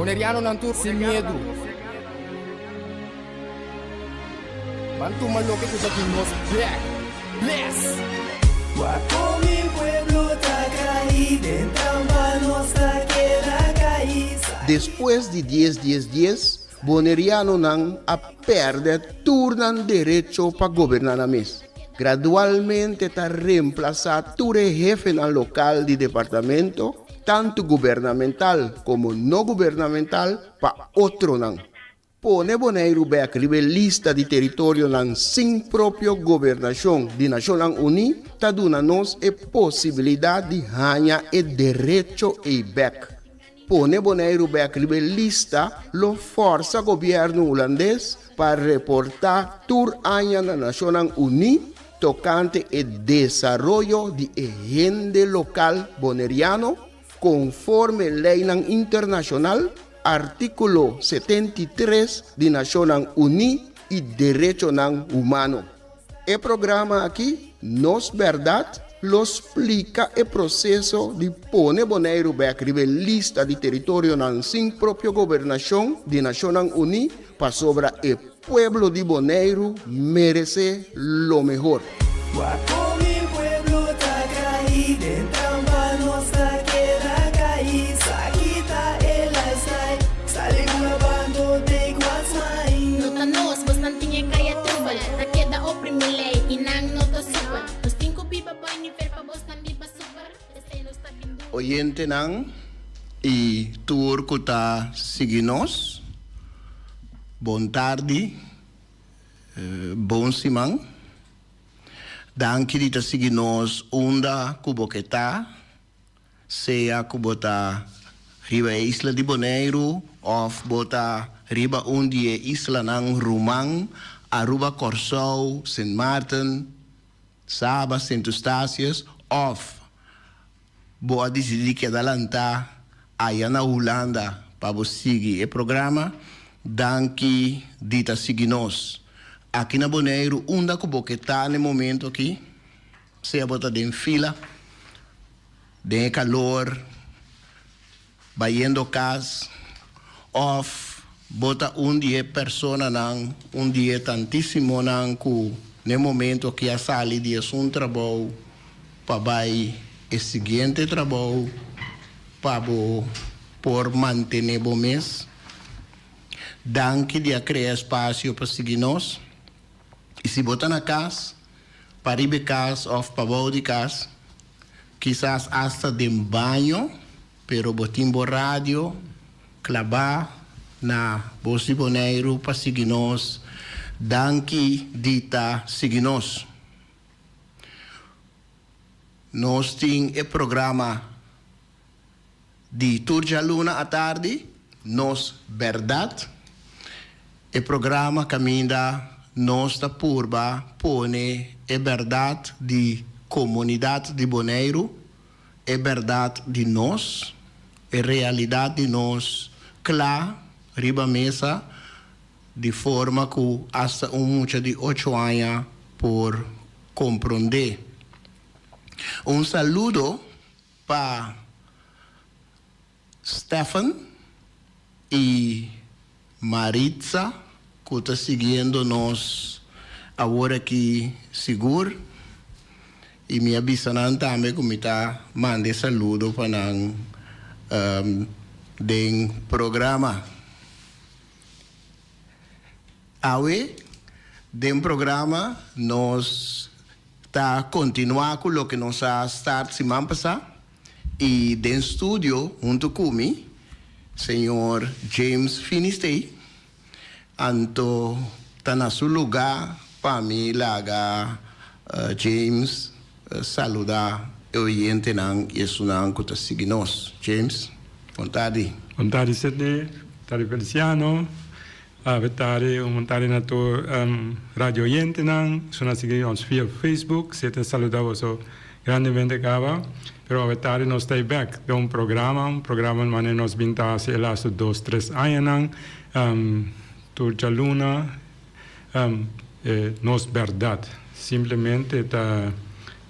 Bonerianonan tur sin miedu. Ban tuma loke ku ta di nos bek. Bless! Wak kon mi pueblo ta kai den trampa nos ta keda kai. Despues di dies dies dies, Bonerianonan a pèrdè tur nan derecho pa goberná nan mes. Gradualmente ta remplasá tur e hefenan lokal di departamento, tantu gubernamental komo no gubernamental, pa otronan. Pone Boneiru bèk riba e lista di teritorionan sin propio gobernashon di Nashonnan Uní ta duna nos e posibilidat di haña e derecho ei bèk. Pone Boneiru bèk riba e lista lo fòrsa gobièrnu hulandes pa reportá tur aña na Nashonnan Uní tokante e desaroyo di e hende lokal boneriano konforme leinan internashonal, artíkulo 73 di Nashonnan Uní i derechonan humano. E programa aki, Nos Bèrdat, lo splika e proseso di pone Boneiru bèk riba e lista di teritorionan sin propio gobernashon di Nashonnan Uní pasobra e pueblo di Boneiru meresé lo mehor. Wak kon mi pueblo ta kai den trampa nos ta keda kai sa kita e lifestyle sali bula bando take what's mine. No ta nos, bosnan tin e kaya trubel Ta keda oprimi lei i nan no ta supel Nos tin ku biba boi nivel pa bosnan biba super Esei nos ta bin duru. Oyentenan i tur ku ta sigui nos, bon tardi, bon siman. Danki di ta sigui nos unda ku bo ke ta. Sea ku bo ta riba e isla di Boneiru òf bo ta riba un di e islanan ruman, Aruba, Kòrsou, Sint Maarten, Saba, Sint Eustatius, òf bo a disidí di keda lantá aya na Hulanda pa bo sigui e programa, danki di ta sigui nos. Aki na Boneiru unda ku bo ke ta na e momento aki, Sea bo ta den fila, den e kalor, bayendo kas, òf bo ta un di e personanan, un di e tantísimonan ku n'e momento aki a sali di esun trabou pa bai e siguiente trabou pa bo por mantené bo mes. Danki di a krea espasio pa sigui nos. I si bo ta na kas, pariba e kas òf pabou di kas, kisas asta den baño, pero bo tin bo radio klabá na Bos di Boneiru pa sigui nos. Danki di ta sigui nos. Nos tin e programa Di tur djaluna atardi, Nos Bèrdat, e programa kaminda nos ta purba pone e bèrdat di komunidat di Boneiru, e bèrdat di nos, e realidat di nos kla riba mesa di forma ku asta un mucha di ocho aña por komprondé. Un saludo Pa Stephen y Maritza cu ta siguiendo nos awor aki sigur y mi a bisa nan tambe cu mi ta manda e saludo pa nan den programa. Awe den programa nos Ta kontinuá ku loke nos a start siman pasá i den studio huntu ku mi, señor James Finistey. Anto ta na su lugá pa mi laga James saludá e oyentenan i esunnan ku ta sigui nos. James, bon tardi. Bon tardi Sidney, bon tardi Feliciano. Awe tardi un bon tardi na tur radio oyentenan. Su na sigui ons via Facebook. Si ta saluda boso grandemente caba. Pero awe tardi nos ta bek den un programa, un programa manera nos bin ta haci e lastu dos tres añanan. Tur djaluna e nos berdad. Simplemente ta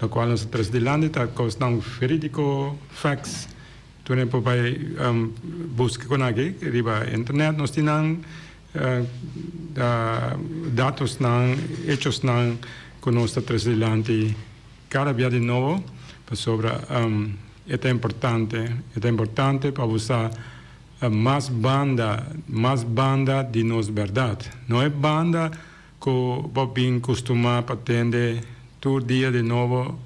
locual nos ta trece dilanti ta cosnan veridico, facts. Tur hende por bai buska kon aki riba internet. Nos tin nan datosnan, hechosnan ku nos ta trese dilanti kada bia di nobo pasobra e ta importante. E ta importante pa bo sa mas banda, mas banda di nos bèrdat. No e banda ku bo bin kustumá pa tende tur dia di nobo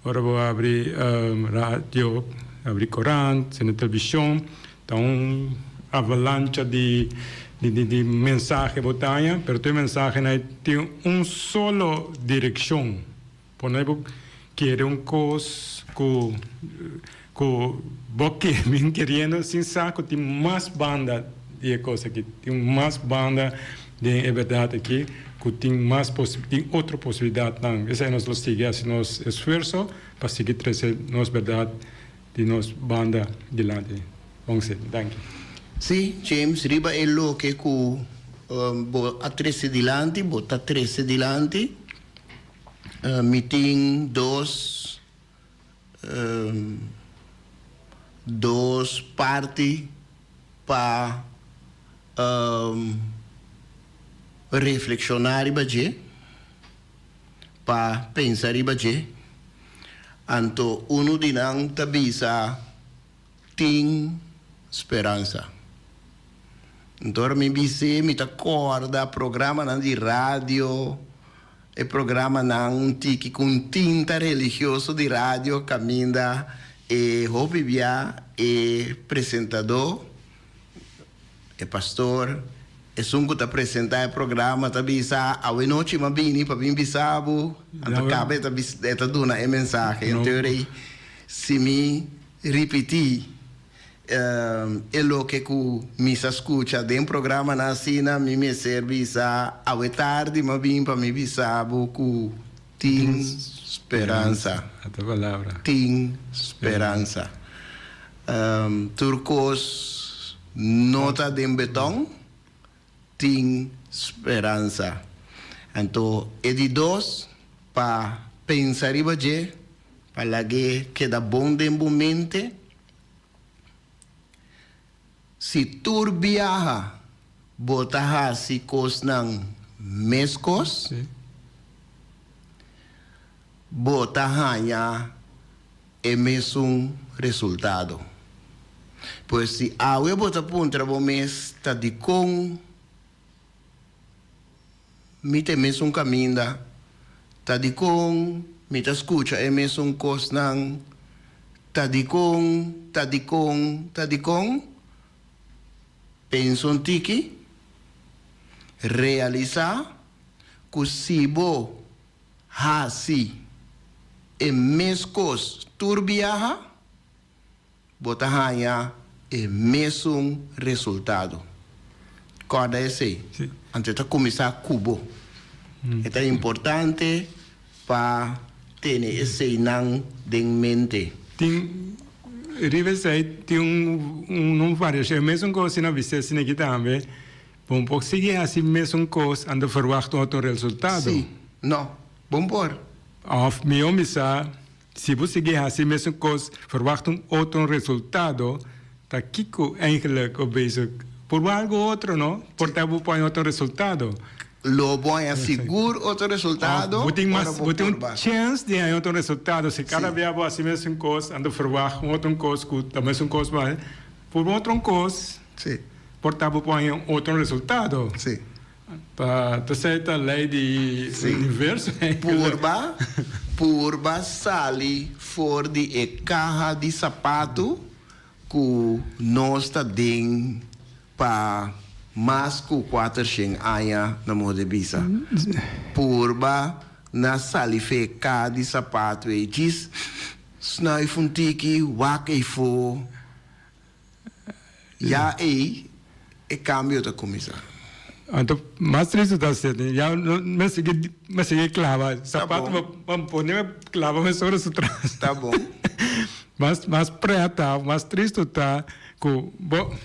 Ora bo abri radio, abri korant, sende televishon, ta un avalancha di di mensahe bo ta haña, pero tur e mensahenan ei tin un solo direkshon. Pone bo kere un kos ku ku bo ke bin keriendo sin sa ku tin mas banda di e kos aki, tin mas banda den e bèrdat aki ku tin mas tin otro posibilidatnan. Esei nos lo sigui hasi nos esfuerso pa sigui trese nos bèrdat di nos banda dilanti. Bon si, danki. Sí, James, riba e loke ku bo a trese dilanti, bo ta trese dilanti, mi tin dos Dos parti pa reflekshoná riba dje, pa pensa riba dje. Anto unu di nan ta bisa tin speransa. Anto ora mi bis'é mi ta kòrda programanan di radio. E programanan un tiki ku un tinta religioso di radio kaminda e hopi bia e presentadó, e pastor, esun ku ta presentá e programa ta bisa, Awenochi m'a bini pa bin bisa bo, anto kaba e ta e ta duna e mensahe. Anto rei, si mi ripití E loke ku mi sa skucha den programanan asina, mi mester bisa, Awe tardi m'a bin pa mi bisa bo ku tin speransa. Tin speransa. Tur kos no ta den beton, tin speransa. Anto e di dos, pa pensa riba dje, pa lag'é keda bon den bo mente. Si tur biaha bo ta hasi kosnan meskos, bo ta haña e mesun resultado. Pues si awe bo ta puntra bo mes ta dikon Mi ta e mesun kaminda, ta dikon mi ta skucha e mesun kosnan, ta dikon, ta dikon, ta dikon? Pensa un tiki, realisá ku si bo hasi e mes kos tur biaha, Bo ta haña e mesun resultado. Kòrda esei. Anto e ta kuminsá ku bo. E ta importante pa tene eseinan den mente. Tin riba esei tin un un variashon. E mesun kos si na bisé asina aki tambe. Bo por sigui hasi mesun kos anto ferwagt un otro resultado. Sí. No. Bo por. Òf mihó bisa. Si bo sigui hasi mesun kos, verwacht un otro resultado, ta kiko eigenlijk bo bezig? Purba algo otro, no? Por ta bo por haña otro resultado. Lo bo haña sigur otro resultado Bo tin mas, bo tin un chens di haña otro resultado. Si kada bia bo hasi mesun kos, anto verwacht un otro kos ku ta mesun kos bo haña. Purba otro kos, por ta bo por haña un otro resultado. Ta esei ta lei di universo eigenlijk. Purba, purba sali for di e kaha di sapatu ku nos ta den pa mas ku kuatershen aña na moda di bisa. Purba na sali fe e kaha di sapatu ei djis snuif un tiki, wak eifo. Ya ei e kambio ta kuminsá. Anto mas tristu ta ser ya mi sigui mi sigui klaba sapato pa pone mi klaba mesora su tras. Ta bon. Mas mas preta mas tristu ta ku bo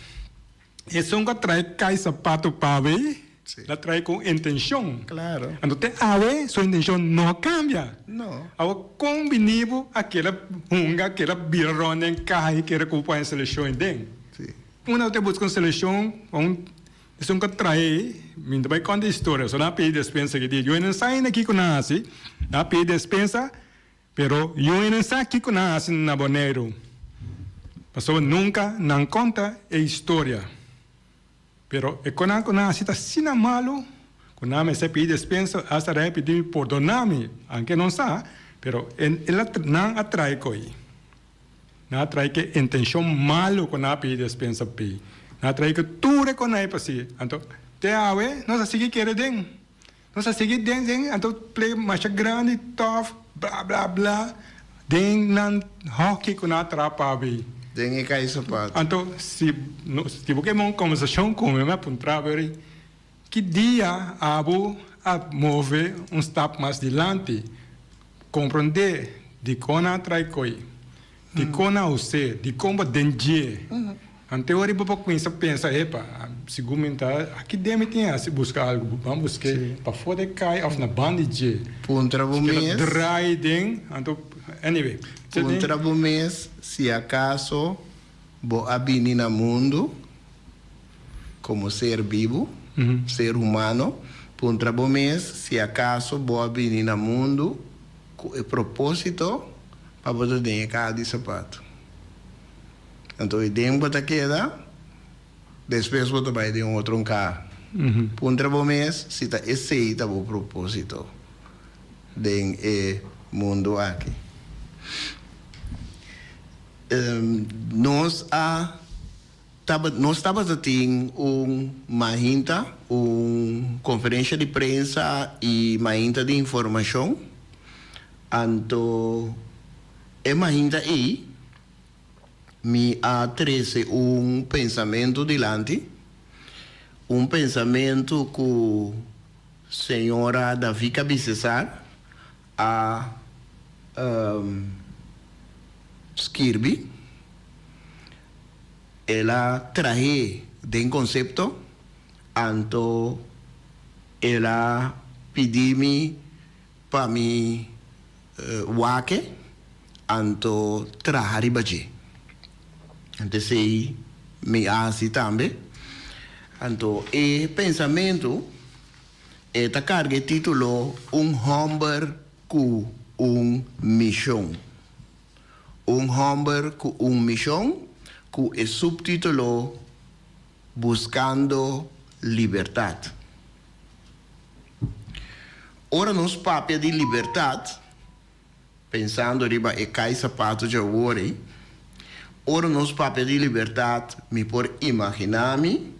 esun ku a trae kai sapato pa bo. El a trae ku intenshon. Claro. Anto te awe su intenshon no a kambia. No. Awe kon bini bo a keda hunga, keda bira rond den kaha i kere ku bo por haña selekshon ei den? Si. Unda bo ta buska un selekshon pa un esun ku a trae, mi ta bai konta e historia, so nan a pidi despensa ki dia. Yo no sa ainda kiko nan a hasi, nan a pidi despensa, pero yo no sa kiko nan a hasi na Boneiru. Pasobra nunka nan konta e historia. Pero e konan ku nan hasi ta asina malu ku nan mester pidi despensa, asta rei pidi mi pordona mi, anke non sa, pero el a nan a trae koi. Nan a trae ke intenshon malu ku nan a pidi despensa p'ei. Nan a trae ku tur e konai pa si. Anto te awe nos a sigui kere den. Nos a sigui den den, anto play masha grandi, tof, bla bla bla, den nan hockey ku nan a traha pa abi. Den e kai sapato. Anto si no si bo ke un kombersashon ku mi, mi a puntra bo eri, ki dia abo a move un stap mas dilanti, komprondé dikon nan a traha e koi, dikon nan a us'é, dikon bo den dje. Ante ora bo por cuminsa pensa, epa, sigur mi ta aki den mi tin haci busca algo, ban busque pafo de cay of na ban di dje. Puntra bo mes. Draai den, anto, anyway. Puntra bo mes si acaso bo a bini na mundo como ser bibo, ser humano, puntra bo mes si acaso bo a bini na mundo cu e proposito pa bo ta den e caha di sapato. Anto e den bo ta keda, despues bo ta bai den otro un kar. Puntra bo mes si ta esei ta bo propósito den e mundu aki. Nos a nos tabata tin un mainta, un konferensha di prensa i mainta di informashon. Anto e mainta ei Mi a trese un pensamentu dilanti, un pensamentu ku señora Davika Bisesar a skirbi. El a trah'é den konsepto, anto el a pidi mi pa mi wak-e, anto traha riba dje. Anto esei mi a hasi tambe. Anto e pensamentu e ta karga e titulo Un hòmber ku un mishon. Un hòmber ku un mishon ku e suptitulo Buskando libertat. Ora nos papia di libertat, pensando riba e kai sapato dje awor ei, ora nos papia di libertat mi por imaginá mi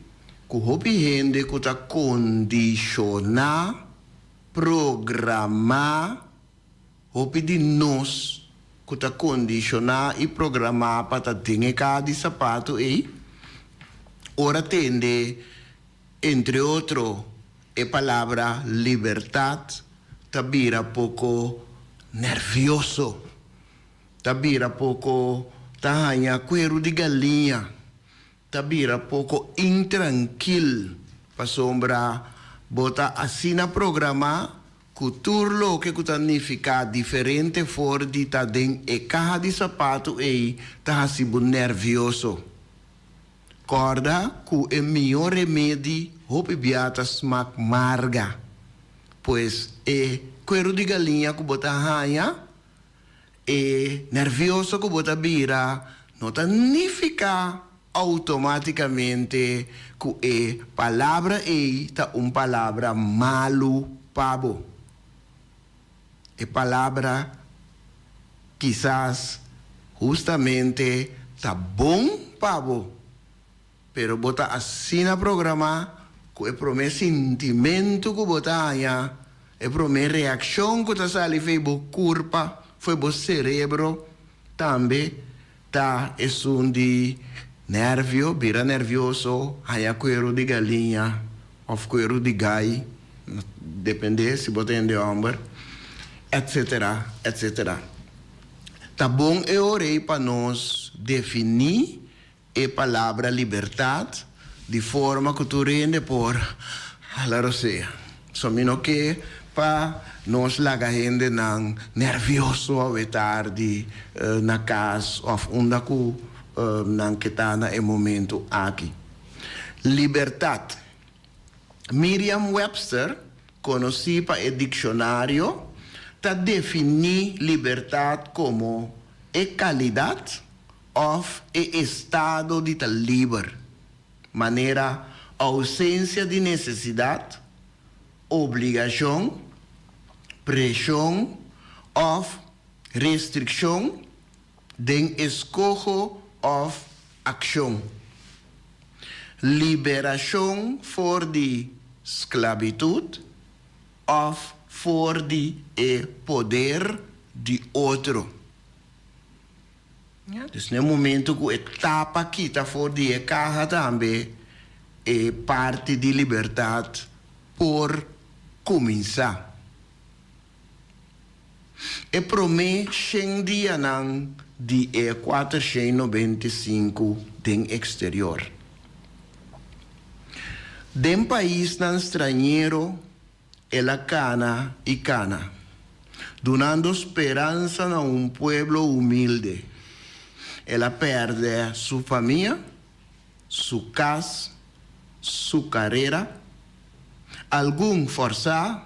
ku hopi hende ku ta kondishoná, programá, hopi di nos ku ta kondishoná i programá pa ta den e kaha di sapato ei, ora tende entre otro e palabra libertat ta bira poko nervioso, ta bira poko ta haña kueru di galiña, ta bira poko intrankil pasobra bo ta asina programá ku tur loke ku ta nifiká diferente for di ta den e kaha di sapatu ei ta hasi bo nervioso. Kòrda ku e mihó remedi hopi bia ta smak marga. Pues e kueru di galiña ku bo ta haña, e nervioso ku bo ta bira, no ta nifiká outomátikamente ku e palabra ei ta un palabra malu pa bo. E palabra kisas hustamente ta bon pa bo, pero bo ta asina programá ku e promé sintimentu ku bo ta haña, e promé reakshon ku ta sali fo'i bo kurpa, fo'i bo serebro, tambe ta esun di nèrvio, bira nèrvioso, haña kueru di galiña òf kueru di gai, dependé si bo ta hende hòmber, etsetera, etsetera. Ta bon e ora ei pa nos definí e palabra libertat di forma ku tur hende por. Hala rosea. So mi no ke pa nos laga hendenan nervioso awe tardi na kas òf unda ku nan ke ta na e momentu aki. Libertat. Merriam-Webster, konosí pa e dikshonario, ta definí libertat komo e kalidat òf e estado di ta liber, manera ousensia di nesesidat, obligashon, preshon òf restrikshon den eskoho òf akshon. Liberashon for di sklabitut òf for di e poder di otro. Dus na e momento ku e tapa kita for di e kaha tambe e parti di libertat por kuminsá. E promé shen dianan di e 495 den eksterior. Den paisnan strañero El a kana i kana, dunando speransa na un pueblo humilde. El a pèrdè su famia, su kas, su karera, algun fòrsá,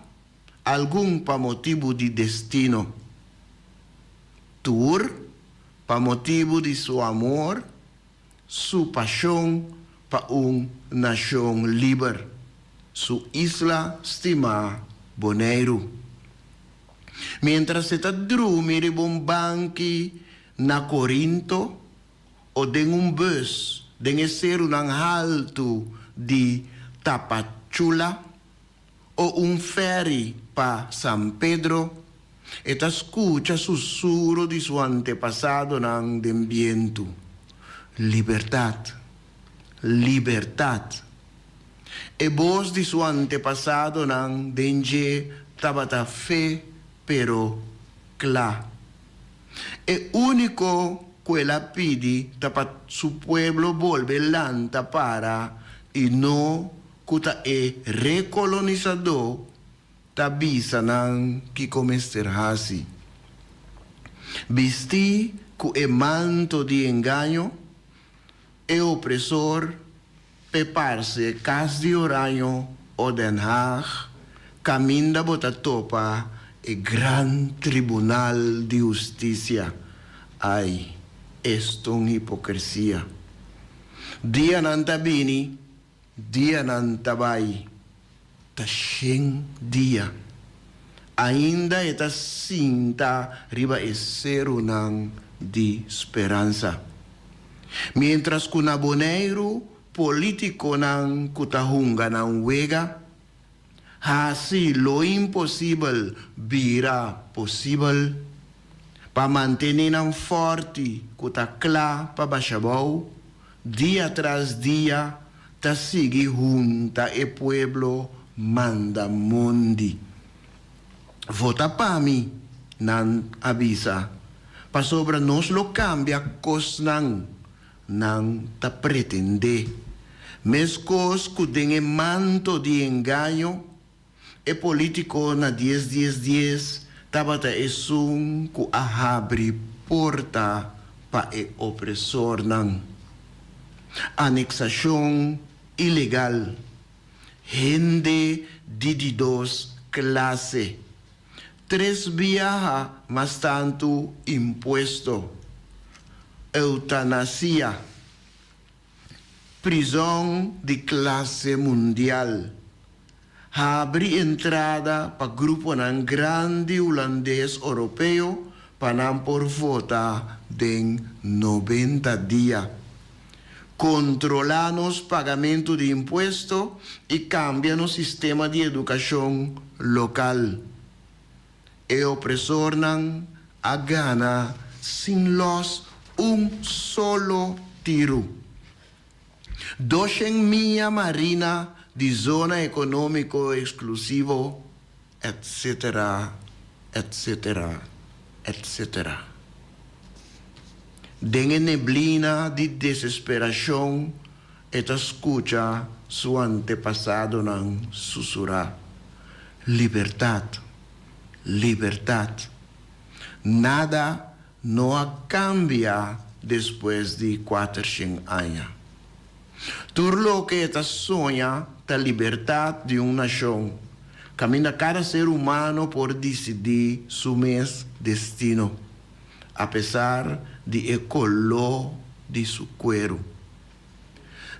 algun pa motibu di destino. Tur pa motibu di su amor su pashon pa un nashon liber, su isla stimá Boneiru. Miéntras e ta drumi riba un banki na Korinto o den un bùs den e serunan haltu di Tapachula o un fèri pa San Pedro, e ta skucha susuro di su antepasadonan den bientu, Libertat! Libertat! E bos di su antepasadonan den dje tabata fe pero kla. E úniko ku el a pidi ta pa su pueblo bolbe lanta para i no ku ta e rekolonisadó ta bisa nan kiko mester hasi. Bistí ku e manto di engaño, e opresor p'e parse Kas di Oraño o Den Haag, kaminda bo ta topa e Gran Tribunal di Hustisia. Ai, esta un hipokresia! Dianan ta bini Dianan ta bai ta shen dia. Ainda e ta sinta riba e serunan di speransa. Mientras ku na Boneiru politikonan ku ta hunga nan wega, hasi lo imposibel bira posibel, pa mantene nan fòrti ku ta kla pa basha bou, Dia tras dia ta sigui hunta e pueblo manda mondi. Vota pa mi, nan a bisa, pasobra nos lo cambia cosnan, nan ta pretende. Mescos cu den e manto di engaño, E politico na dies dies dies tabata esun cu a habri porta pa e opresornan. Anexacion ilegal, hende di di dos clase, tres biaha mas tanto impuesto, eutanasia. Prizòn di klase mundial. Habri entrada pa gruponan grandi hulandes oropeo pa nan por vota den 90 dia. Kontrolá nos pagamentu di impuesto i kambia nos sistema di edukashon lokal. E opresornan a gana sin lòs un solo tiru. Doshen mia marina di zona ekonómiko eksklusivo, etsetera, etsetera, etsetera. Den e neblina di desesperashon. E ta skucha su antepasadonan susurá, Libertat! Libertat! Nada no a kambia despues di kuatershen aña. Tur loke e ta soña ta libertat di un nashon, kaminda kada ser humano por disidí su mes destino, apesar di e koló di su kueru.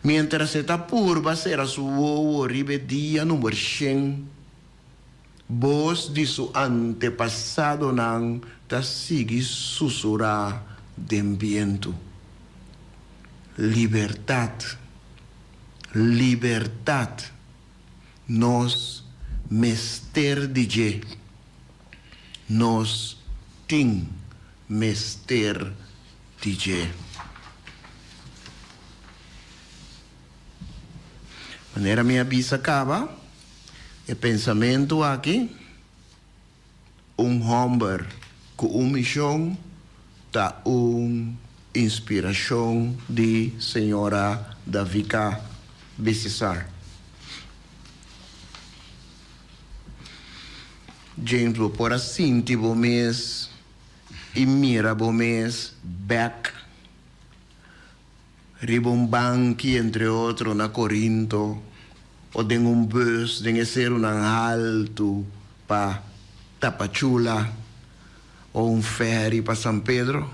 Miéntras e ta purba sera su wowo riba e dia number shen, bos di su antepasadonan ta sigui susurá den bientu, Libertat! Libertat! Nos mester di dje! Nos tin mester di dje. Manera mi a bisa kaba, e pensamentu aki, un hòmber ku un mishon ta un inspirashon di señora Davika Bisesar. James, bo por a sinti bo mes i mira bo mes bèk riba un banki, entre otro, na Corinto, o den un bus den e serunan haltu pa Tapachula o un ferry pa San Pedro?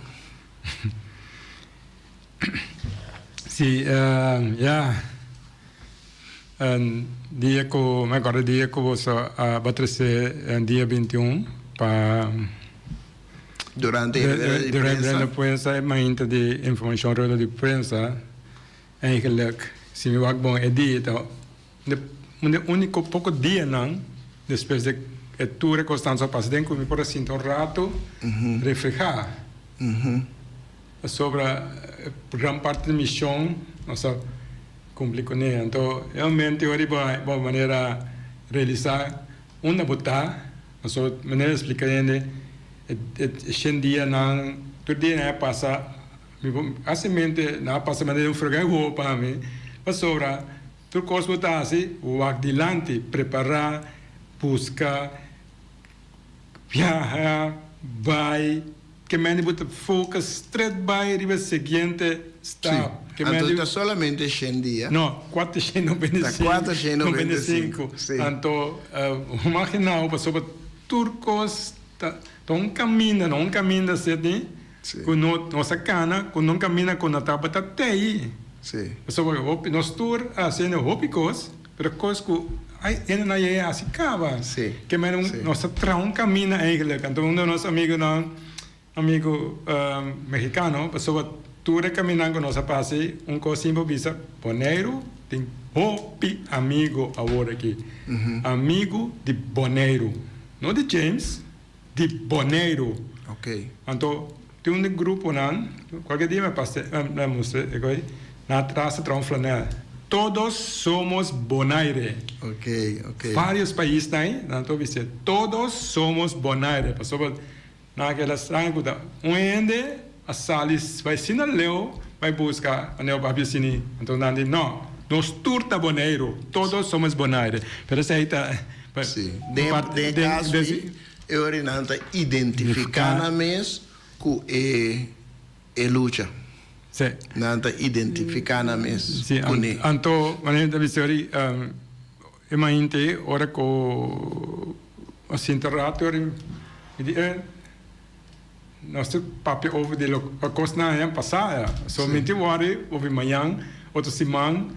Sí, ya. Dia ku, mi acorda dia ku boso a trese dia 21 pa. Durante e rueda di prensa. Durante e prensa, e mainta di informacion rueda di prensa, eigenlijk, si mi wak bon e dia ta un di unico poco dianan despues di e tur e cosnan so a pasa den cu mi por a sinta un rato refleha pasobra gran parti di mision nos a cumpli cune. Anto realmente ora bo manera realisa Unda bo ta? Pasobra manera splika hende e shen dianan, tur dia nan a pasa, mi por hasi mente nan a pasa manera un frega wowo pa mi, pasobra tur kos bo ta hasi wak dilanti, prepara, buska, biaha, bai. Ke mende bo ta focus stret bai riba e siguiente stap. Sí. Anto ta solamente shen dia? No, 495. Ta 495, sí. Anto, imagina bo pasobra tur kos ta un kaminda, no un kaminda así ku no nos a kana, ku no un kaminda ku no tabata tei. Sí. Pasobra hopi, nos tur a hasiendo hopi kos, pero kos ku ai hende no a yega hasi kaba. Sí. Ke mende un, nos ta traha un kaminda eigenlijk. Anto un di nos amigunan, amigu mexicano, pasobra tur e kaminnan ku nos a pasa ei, un kos simpel bisa, Boneiru tin hopi amigu awor aki. Amigu di Boneiru. No di James. Di Boneiru. Ok. Anto tin un di gruponan, cualkier dia mi pasa mi mustra e coy, nan atras ta traha un flanel. Todos somos Bonaire. Ok, ok. Varios paisnan ei, nan ta bisa todos somos Bonaire. Pasobra nan a keda straño cu ta un hende a sali bai asina leu bai busca manera bo papia asini. Anto nan di no, nos tur ta Boneiru, todos somos Bonaire. Pero esei ta. Sí, den e caso ei, e ora nan ta identifica nan mes cu e e lucha. Sí. Nan ta identifica nan mes cune. Sí, anto manera ta bisa ori, e mainta ora cu a sinta rato ori mi di e Nos ta papia over di lo cosnan haña pasa ya. So mi tin worry over mañan, otro siman,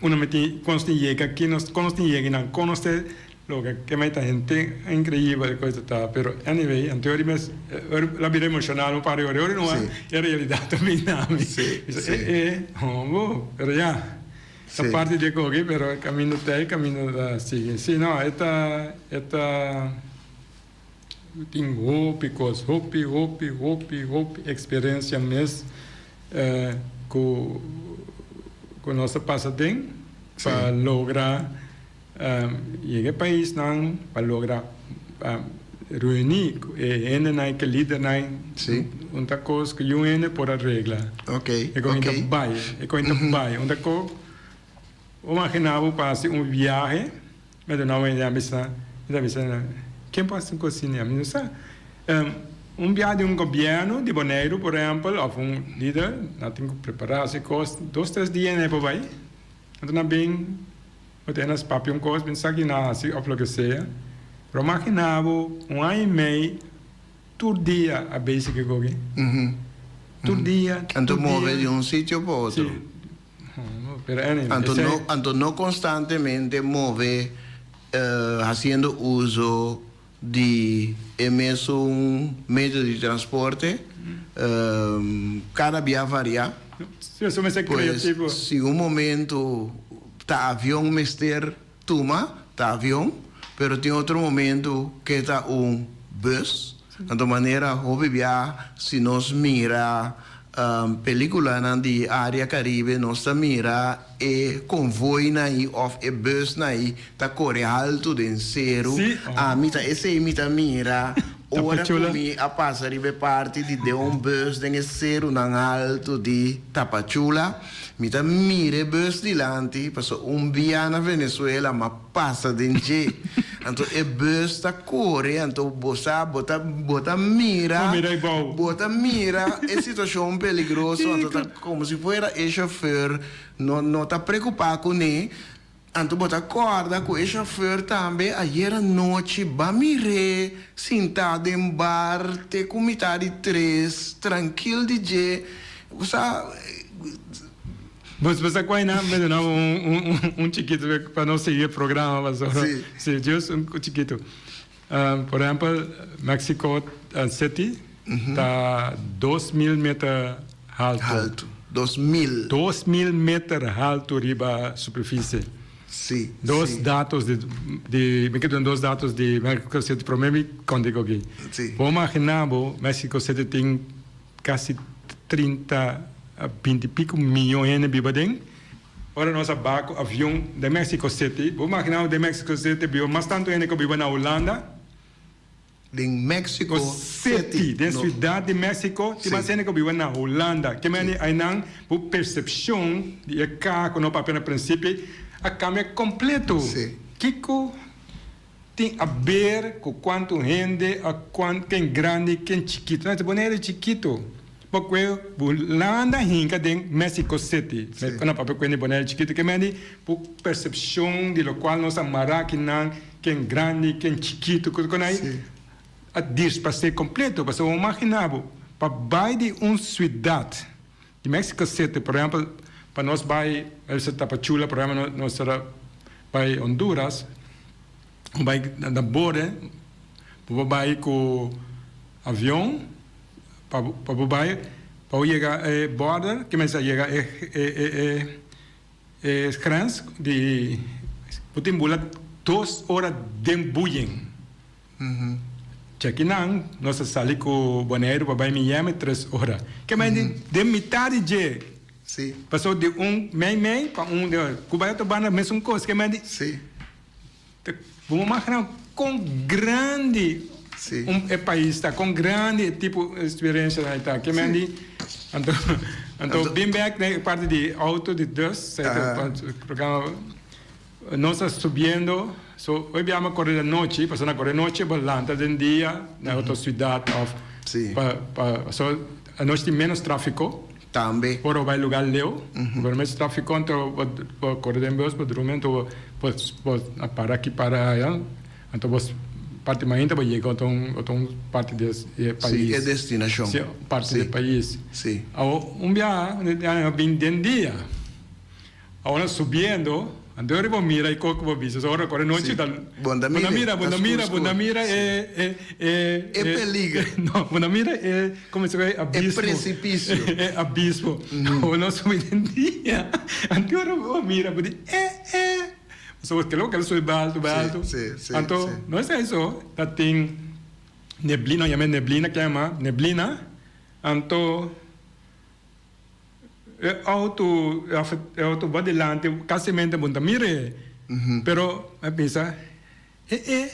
unda mi tin, con nos tin yega aki, nos, con nos tin yega nan, con nos ta logra. Ke mei ta henter increibel e cosa ta. Pero anyway, anto ori mes, ori la bira emocional un par di ora, ori no e realidad ta bin na mi. Mi sa, eh eh, hombo, pero ya. Ta parti di e koki, pero e caminda ta e caminda ta sigui. Si no, e ta, e ta. Tin hopi kos, hopi, hopi, hopi, hopi eksperensia mes ku ku nos a pasa den pa logra yega e paisnan, pa logra reuní ku e hendenan, ku e lidernan. Un ta kos ku yun hende por a regla. E koin ta bai, e koin ta bai. Un ta kos. Bo imagina bo pa hasi un viahe, mi ta duna mi a bisa, mi ta bisa nan, ken por hasi un kos asina? Mi no sa. Un biahe di un gobièrnu di Boneiru, por ehèmpel, òf un lider, nan tin ku prepará hasi kos, dos tres dia nan e por bai. Anto nan bin, bo ta nas papia un kos, bin sa ki nan hasi òf loke sea. Pero imagina bo un aña i mei tur dia a bezig ku e koki. Tur dia, tur dia. Anto move di un sitio pa otro. Si. Pero anyway, Anto esei. no, anto no constantemente move haciendo uso di e mesun medio di transporte, cada bia varia. Si, eso mester Pues, creativo. si un momento ta avion mester tuma, ta avion, pero tin otro momento ke ta un bus. Anto manera hopi bia si nos mira peliculanan di area Caribe nos ta mira e convoynan ahi of e busnan ahi ta core halto den ceru. Ami ta esey mi ta mira ora cu mi a pasa riba e parti di den un bus den e cerunan halto di Tapachula. Mi ta mira e bus dilanti pasobra un bia na Venezuela m'a pasa den dje. Anto e bus ta kore, anto bo sa bo ta bo ta mira Bo mira ebou. bo ta mira e situashon peligroso, anto ta komo si fuera e shofèr no no ta preokupá kuné. Anto bo ta kòrda ku e shofèr tambe ayer anochi ba mir'é sintá den bar te ku mitá di tres, trankil di dje. Bo sa. Bo sa kua einan mi duna bo un chikitu pa nos sigui e programa pasobra. Si, just un chikitu. Por ehèmpel, Mexico City ta 2000 meter haltu. Haltu, 2000. 2000 meter haltu riba superfisie. Si, Dos si. datos di, di, mi ke duna dos datos di Mexico City, prome mi konta ku aki. Si. Bo imagina bo, Mexico City tin kasi 30, 20 i piko miyon hende biba aden. Ora nos a ba ku avion den Mexico City, bo imagina bo den Mexico City biba mas tantu hende ku biba na Hulanda? Den Mexico City, den Ciudad di Mexico, tin mas hende ku biba na Hulanda. Ke mende einan bo persepshon di e ka ku no papia na prinsipio a kambia kompleto. Kiko tin a ber ku kuantu hende a ken grandi ken chikitu? No, Bonaire chikitu. Bo kue bo landa hinka den Mexico City. No papia ku hende Bonaire chikitu. Ke mende bo persepshon di lokual nos a mara kinan. Ken grandi, ken chikitu, ku kon ai a dispas'é kompleto. Pasobra bo imaginá bo, pa bai di un siudat di Mexico City, por ehèmpel, pa nos bai, a bisa Tapachula, por ehèmpel, nos ta bai Honduras, bo bai na borde, bo por bai ku avion, pa bo bai, pa bo yega e border, ke mester yega e e E grens di bo tin bula dos ora den buyen. Djakinan nos a sali ku Boneiru pa bai Miami tres ora. Ke men di den mitad di dje. Paso di un mei mei pa un ku bai otro banda mesun kos. Ke men di bo por magina kon grandi un e pais ta, kon grandi e tipo experiencia nan ta. Ke men di anto anto bin bek den e parti di auto di dus programa nos ta subiendo so hoy biaha mi a kore di anochi pasobra na kore nochi bo lanta den dia na otro ciudad of pa pa so anochi tin menos trafico. Tambe. Ora bo bai lugar leu, bo no mester trafico, anto bo kore den bus, bo drumi, anto bo bo a para aki para aya, anto bo parti mainta bo yega otro otro parti di e pais. Si, e destinashon. Si, parti di e pais. Si. Awor un biaha a bin den dia. Awor subiendo, anto ora bo mira e kos ku bo bisa, so ora kore nochi ta Bo ta mira, bo ta mira, bo ta mira e e e E peliger. No, bo ta mira e komo se e abismo. E presipisio. E abismo. Ora nos subi den dia, anto ora bo mira bo di e e. Pasobra bo kere subi bai alto bai alto. Anto no esei so, ta tin neblina, yama e neblina ke yama neblina, anto. E auto e auto bo dilanti casimente bo no ta mir'e pero mi a bisa e e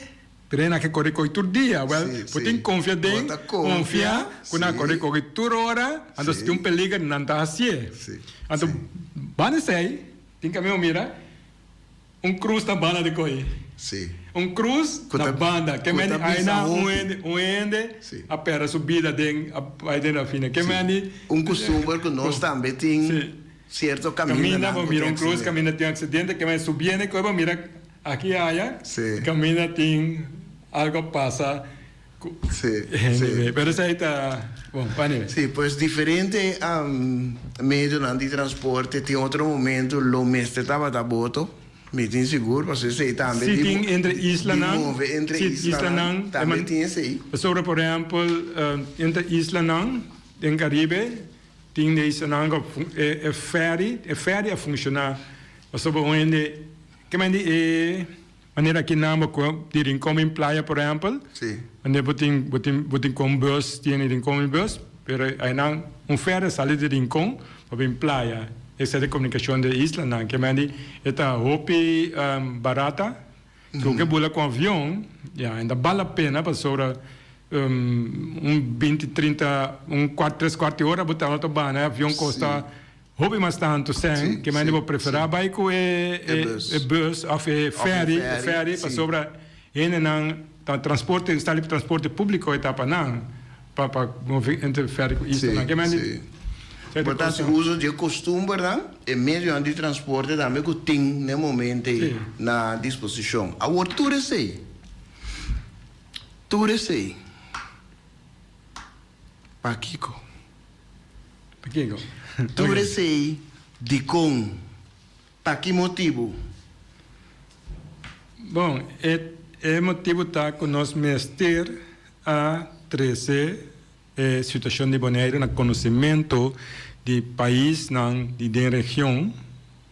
pero e na ke kore ko'i tur dia well bo tin confia den confia ku nan a kore ko'i tur ora anto si tin un peliger nan ta haci'e anto banda esei tin caminda bo mira. Un krus na banda di koi. Sí. Un krus na banda. Ke men di aina un hende, un hende a perde su bida den a bai den rafina. Ke men di. Un kustumber ku nos tambe tin sierto kamindanan ku tin aksidente. Kaminda bo mira un krus kaminda tin aksidente ke men subiendo koi bo mira aki aya kaminda tin algo a pasa. Sí, sí. Pero esei ta, bon, anyway. Sí, pues diferente medionan di transporte tin otro momento lo mester tabata boto, mi tin sigur, pasobra esei tambe di. Sí, tin entre islanan. Di move entre islanan, tambe tin esei. Pasobra, por ehempel, entre islanan den Caribe tin de islanan ku e ferry, e ferry a funciona, pasobra un hende, kimendi e. Manera aki nan bo ku di Rincon bin playa por ehempel, manera bo tin bo tin bo tin kon bus tiene Rincon bin bus, pero ainan un ferry a sali di Rincon pa bin playa, esa ta e komunikashon di e islanan, ke mandi e ta hopi barata, ku ke bula ku avion ya e ta bal la pena pasobra un binti trinta un kuart tres kuart di ora bo ta ta bana e avion kosta. Hopi mas tantu sèn ke mende bo preferá bai ku e e bus òf e fèri e fèri pasobra hendenan ta transporte sta li transporte públiko e ta pa nan pa pa move entre fèri ku islanan ke mende Bo ta hasi uso di e kostumbernan e medionan di transporte tambe ku tin na e momento ei na disposishon. Awor tur esei tur esei pakiko? Pakiko? Tur esei dikon? Pa ki motibu? Bon, e e motibu ta ku nos mester a trese e situashon di Boneiru na konosementu di paisnan di den region,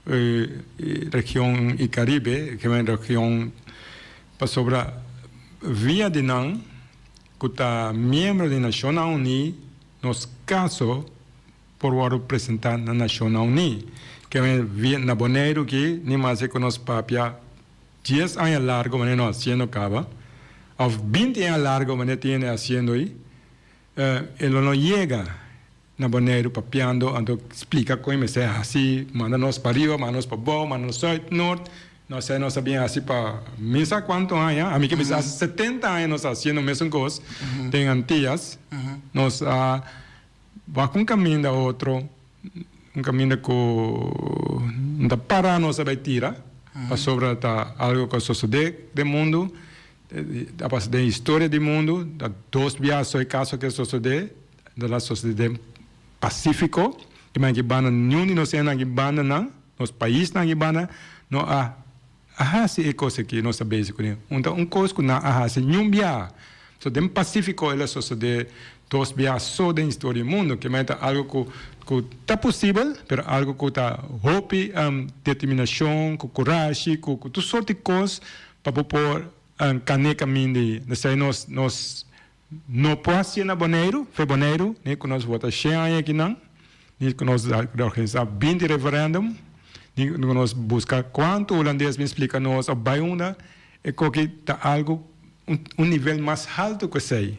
region i Karibe, region pasobra via di nan ku ta miembro di Nashonnan Uní, nos kaso por wòrdu presentá na Nashonnan Uní. Ke men na Boneiru aki ni mas ku nos papia dies aña largu manera nos hasiendo kaba, òf binti aña largu manera tin hende hasiendo ei, e lo no yega na Boneiru papiando anto splika kon e mester hasi, manda nos pa riba, manda nos pa bou, manda nos sùit, nort, nos a nos a bin hasi pa mi sa kuantu aña, ami ke bisa hasi setenta aña nos a hasiendo mesun kos den Antias, nos a wak un kaminda otro, un kaminda ku no ta para nos a bai tira, pasobra ta algu ku a sosodé den mundu, a pasa den historia di mundu, ta dos biaha so e kaso ke sosodé. Nan a sosode den Pacífico, di manera ki banda niun di nos hendenan ki banda nan, nos paisnan ki banda, no a hasi e kos aki nos ta bezig kuné. Un ta un kos ku nan a hasi niun biaha. So den Pacífico el a sosode dos biaha so den historia di mundu, ke manera ta algu ku ku ta posibel, pero algu ku ta hopi determinashon, ku kurashi, ku ku tur sort di kos pa bo por kane kaminda ei. Esei nos nos No por hacié na Boneiru, fe Boneiru, ni cu nos vota shen aña akinan, ni cu nos organisa binti referendum, ni cu nos busca cuanto Hulandes bin splica nos of bay unda, e coki ta algo un nivel mas halto cu esey.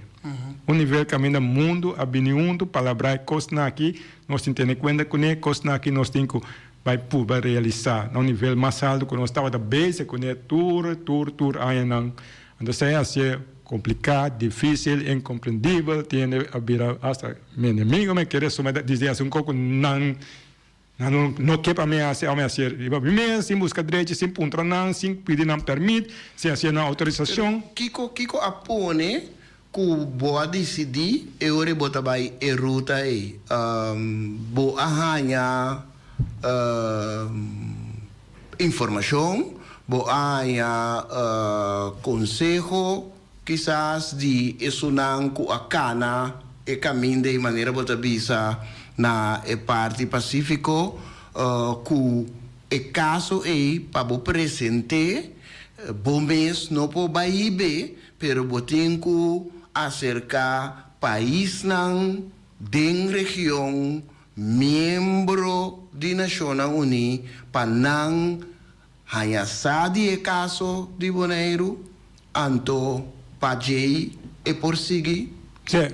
Un nivel caminda mundo a bini hunto palabra e cosnan aki, nos tin tene cuenta cune, cosnan aki nos tin cu bay purba realisa na un nivel mas halto cu nos tabata bezig cune tur, tur, tur añanan. Anto esei a hacié complica, dificil, incomprendibel, tin hende a bira hasta mi enemigo, mi kere suma disdi haci un co cu nan nan no ke pa mi haci of mi hacié riba mi mes sin busca drechi, sin puntra nan, sin pidi nan permit, sin hacié nan autorisacion. Pero kico kico a pone cu bo a dicidi e ora bo ta bay e ruta ey? Bo a haña Informashon, Bo a haña konseho kisas di esunnan ku a kana e kaminda ei manera bo ta bisa na e parti Pasífiko ku e kaso ei pa bo present'é bo mes no por bai hib'é pero bo tin ku aserká paisnan den region Miembro di Nashonnan Uní pa nan haña sa di e kaso di Boneiru, anto pa djei e por sigui. Sí,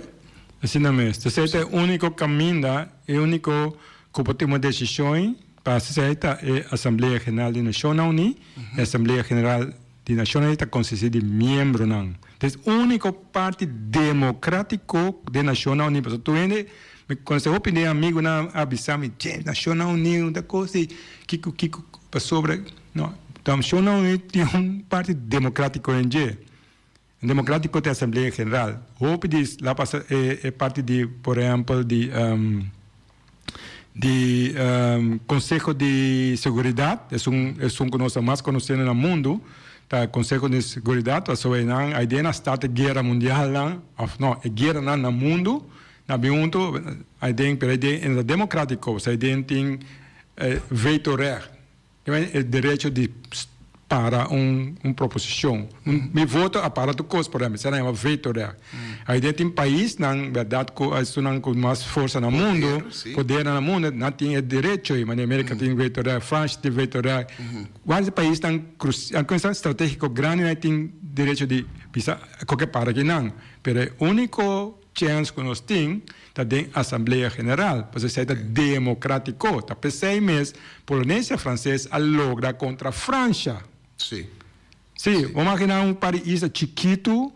asina mes. Esei ta e úniko kaminda, e úniko ku por tuma desishon. Pa esei ta e Asamblea General di Nashonnan Uní. E Asamblea General di Nashonnan Uní ta konsistí di miembronan. Ta e úniko parti demokrátiko den Nashonnan Uní. Pasobra tur hende, mi konosé hopi den amigunan a bisa mi, James, Nashonnan Uní un ta kos di kiko kiko pasobra no, Nashonnan Uní tin un parti demokrátiko den dje. Democrático ta e Asamblea General. Hopi di la pasa e e parti di por ehempel di di Conseho di Seguridad esun esun cu nos ta mas conoce na mundo ta Conseho di Seguridad pasobra nan a idea na start e guera mundialnan of no e gueranan na mundo na bin hunto a den pero a den e ta democratico pasobra a den tin veto recht. E derecho di para un un proposicion. Mi voto a para tur cos, por ehempel, esei nan yama veto recht. Aiden tin paisnan, berdad, cu esunnan cu mas forsa na mundo, poder na mundo, nan tin e derecho ei. Manera America tin veto recht, Francia tin veto recht. Varios paisnan strategico grandi nan tin derecho di bisa koke para akinan. Pero e unico Chèns ku nos tin ta den Asamblea General, pasobra esei ta demokratiko. Ta p'esei mes Polonesia Franses a logra kontra Fransha. Sí. Sí, bo maginá un par di isla chikitu.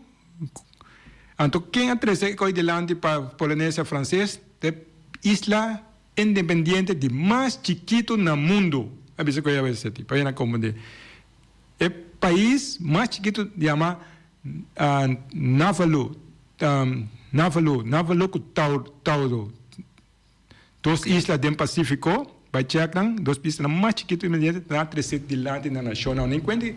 Anto ken a trese e koi dilanti pa Polonesia Franses? Ta e isla independiente di mas chikitu na mundu. A bisa ku e a bisa pa hende a komprendé. E pais mas chikitu yama Navalu, Navalu, Navalu ku Tauru, dos isla den Pasífiko, bai chèk nan, dos islanan mas chikitu inmediatamente nan a trese dilanti na nashonnan. No enkuent'e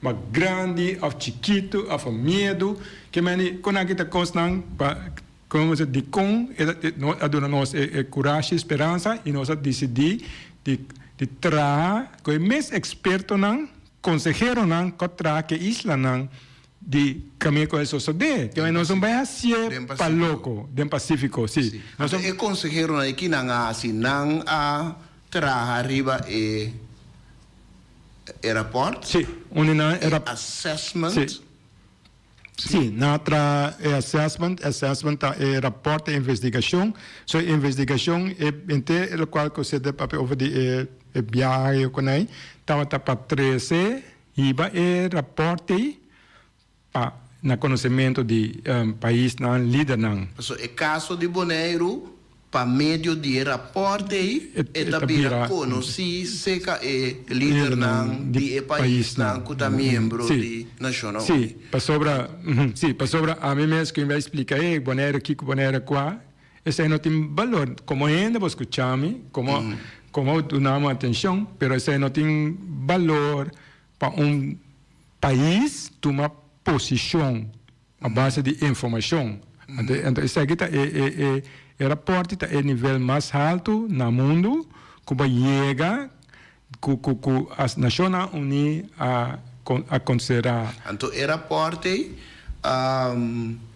mas grandi òf chikitu òf a miedu, ke meni kon aki ta kosnan pa komo se dikon e a duna nos e kurashi i speransa i nos a disidí di di traha ku e mes ekspertonan. Konseheronan ku a traha ku e islanan di kaminda ku a sosodé. Kende nos no bai hasié pa loko den Pasífiko, sí. Nos E konseheronan ei kinan a hasi? Nan a traha riba e e rapòrt? Sí, un di nan e assessment? Sí. Sí, nan a traha e assessment, assessment ta e rapòrt di investigashon. So e investigashon e henter e lokual ku se ta papia over di e e biahe ku nan tabata pa trese hiba e rapòrt ei pa na konosementu di paisnan, lidernan. Pasobra e kaso di Boneiru Pa medio di e rapòrt ei e ta bira konosí serka e lidernan di e paisnan ku ta miembro di Nashonnan Uní. Sí, pasobra, sí, pasobra ami mes ku mi bai splika e Bonaire kiko, Bonaire kua, esei no tin balor. Komo hende bo skucha mi, komo komo duna mi atenshon, pero esei no tin balor pa un pais tuma posishon. A base di informashon. Anto esaki ta e e e e raporte ta e nivel mas haltu na mundu ku bo yega ku ku ku as Nashonnan Uní a a konsiderá. Anto e raporte ei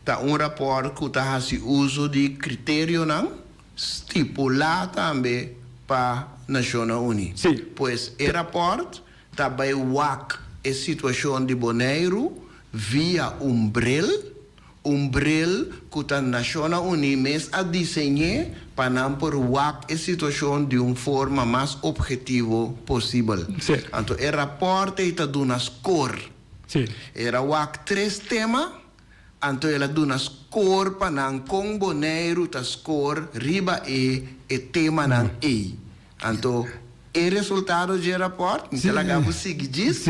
ta un raport ku ta hasi uso di kriterionan stipulá tambe pa Nashonnan Uní. Sí. Pues e raport ta bai wak e situashon di Boneiru Via un bril, un bril ku ta Nashonnan Uní mes a diseñ'é pa nan por wak e situashon di un forma mas ophetivo posibel. Sí. Anto e rapòrt ei ta duna skor. Sí. El a wak tres tema, anto el a duna skor pa nan kon Boneiru ta skor riba e e temanan ei. Anto e resultado dje rapòrt, mi ta laga bo sigui djis,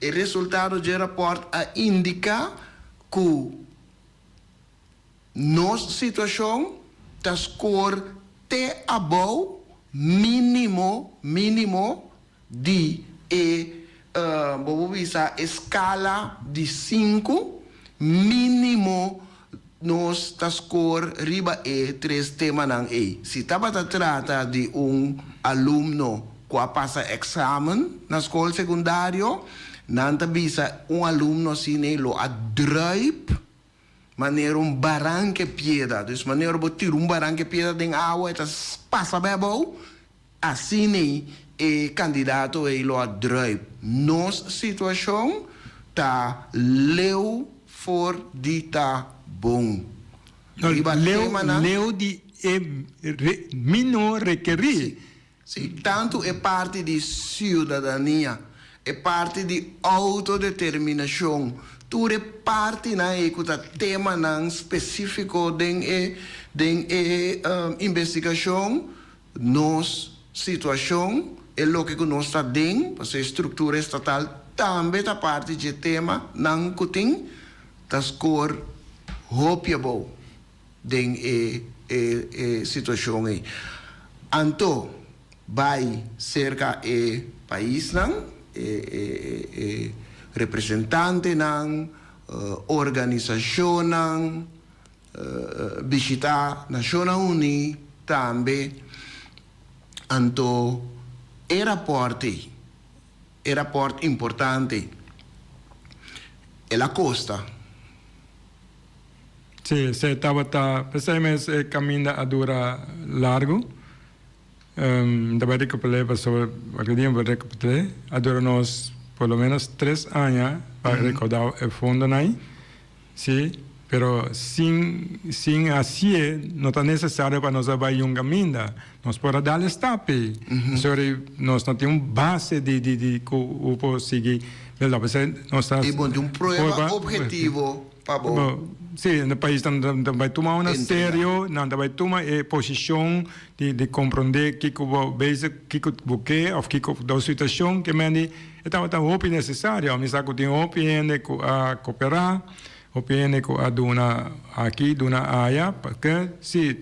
e resultado dje rapòrt a indiká ku nos situashon ta skor te abou mínimo, mínimo, di e, bo por bisa e skala di sinku, mínimo nos ta skor riba e tres temanan ei. Si tabata trata di un alumno ku a pasa eksamen na skol sekundario, nan ta bisa un alumno asina ei lo a druip manera un baranke piedra. Dus manera bo tira un baranke piedra den awa e ta pasa bai abou, asina ei e kandidato ei lo a druip. Nos situashon ta leu for di ta bon. No, Riba leu, temanan. leu di e re, mi no rekerí. Si, tantu e parti di siudadania, e parti di outodeterminashon, tur e partinan ei ku ta temanan spesífiko den e den e investigashon, nos situashon, e loke ku nos ta den, pasobra e struktura estatal tambe ta parti dje temanan ku tin, ta skor hopi abou. Den e e e situacion ei. Anto bai cerca e paisnan, e e e representantenan, organisacionnan, bishita Nacionnan Uní tambe. Anto e raport ei, e raport importante ei, el a costa. Sí, se tabata, p'esei mes e kaminda a dura largu. Mi ta bai rekapitul'é pasobra wak dia mi por rekapitul'é. A dura nos por lo menos tres aña pa rekoudá e fondonan ei. Sí, pero sin sin hasié no ta nesesario pa nos a bai yun kaminda. Nos por a dal e stap ei. Pasobra nos no tin un base di di di ku bo por sigui. P'esei nos ta. I bo tin un prueba obhetivo Pa bo. Sí, e paisnan ta bai tuma una serio, nan ta bai tuma e posishon di di komprondé kiko bo bezig, kiko bo ke òf kiko bo situashon ke men di e tabata hopi nesesario. Mi sa ku tin hopi hende ku a koperá, hopi hende ku a duna aki, duna aya, paske si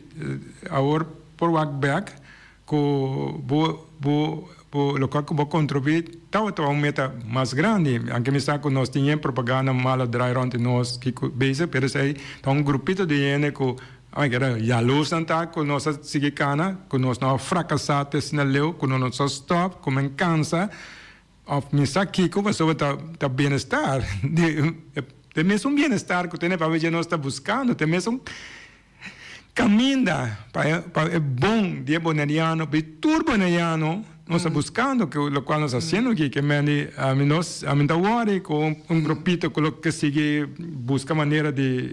awor por wak bèk Ku bo bo bo lokual ku bo kontribuí tabata un meta mas grandi. Anke mi sa ku nos tin yen propaganda malo drai rònt di nos kiko bezig, pero esei ta un grupito di hende ku a keda yalosnan ta ku nos a sigui kana, ku nos no a frakasá te asina leu, ku no nos a stòp, ku men kansa òf mi sa kiko pasobra ta ta bienestar di e mesun bienestar ku tene pabia dje nos ta buskando, ta e mesun. Caminda pa e pa e bon di e boneriano, pa e tur boneriano nos ta buscando cu locual nos ta haciendo aki ke men di ami nos ami ta worry cu un grupito cu lo ke sigui busca manera di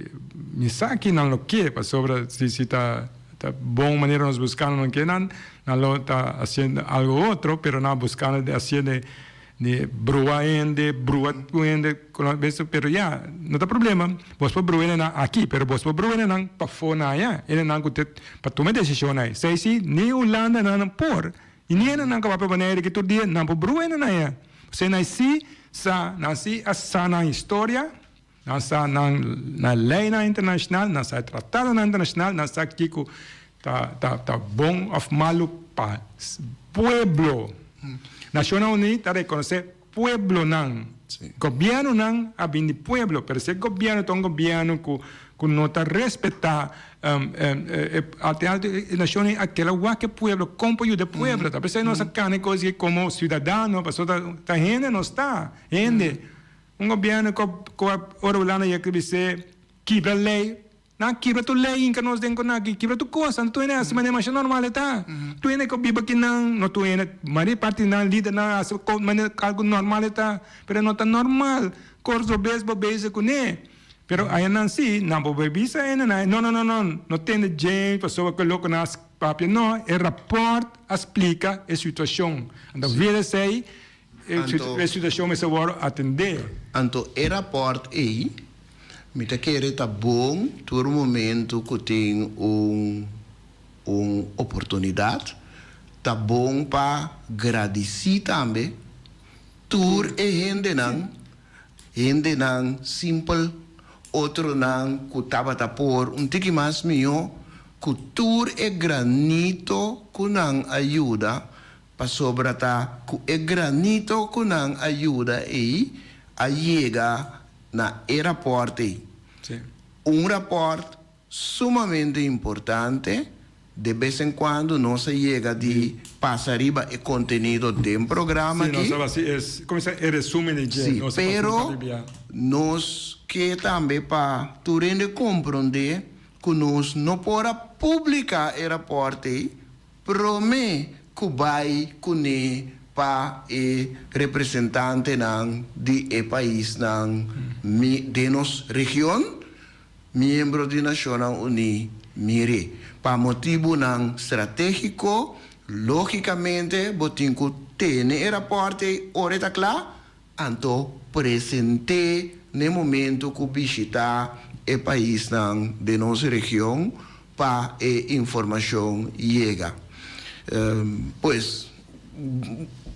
mi sa ki nan lo ke pasobra si si ta ta bon manera nos buscando nan ke nan nan lo ta haciendo algo otro pero nan a buscando di haciendo Di brua hende, brua ku hende, ku nan bes, pero ya, no ta problema, bos por brua hendenan aki, pero bos por brua hendenan pafó na aya, hendenan ku ta pa tuma e desishon ai. Esei si, ni Hulanda nan por, i ni hendenan ku a papia Bonaire aki tur dia, nan por brua hendenan aya. Pasobra nan si sa, nan si a sa nan historia, Nan sa nan nan leynan internacional, nan sa e tratadonan internacional, nan sa kico ta ta ta bon of malo pa pueblo. Nacionnan Uní ta reconoce pueblonan. Gobiernonan a bin di pueblo, pero si e gobierno ta un gobierno cu cu no ta respeta e alto e Nacionnan Uní a keda wak e pueblo, con por yuda e pueblo. Ta pesey nos a cana e cos aki como ciudadano, pasobra ta hende nos ta, hende. Un gobierno cu cu ora Hulanda yega bis'é kibra ley, nan a kibra tur ley hinca nos den conaki, kibra tur cos, anto tur hende haci manera masha normal e ta. Tur hende cu biba akinan, no tur hende, mayoria parti di nan lidernan a haci manera algo normal e ta, pero no ta normal, cos robes bo bezig cune. Pero ayanan si, nan por bay bisa hendenan, no no no no, no tende dje pasobra cu e loco nan a papia, no, e rapport a splica e situacion, anto via esey. E situashon mester wòrdu atendé. Anto e rapòrt ei mi ta kere ta bon tur momento ku tin un un oportunidat, ta bon pa gradisí tambe tur e hendenan, hendenan simpel, otronan ku tabata por un tiki mas mihó, ku tur e granito ku nan a yuda Pasobra ta ku e granito ku nan a yuda ei a yega na e rapòrt ei. Un rapòrt sumamente importante, de bes en kuando nos a yega di pasa riba e kontenido den programa aki. Sí, pero nos ke tambe pa tur hende komprondé ku nos no por a publiká e rapòrt ei Promé ku bai kuné pa e representantenan di e paisnan den nos region, miembro di Nashonnan Uní, mire, pa motibunan stratégiko. Lógikamente bo tin ku tene e rapòrt ei ora e ta kla, anto present'é n'e momentu ku bishitá e paisnan den nos region pa e informashon yega. Pues,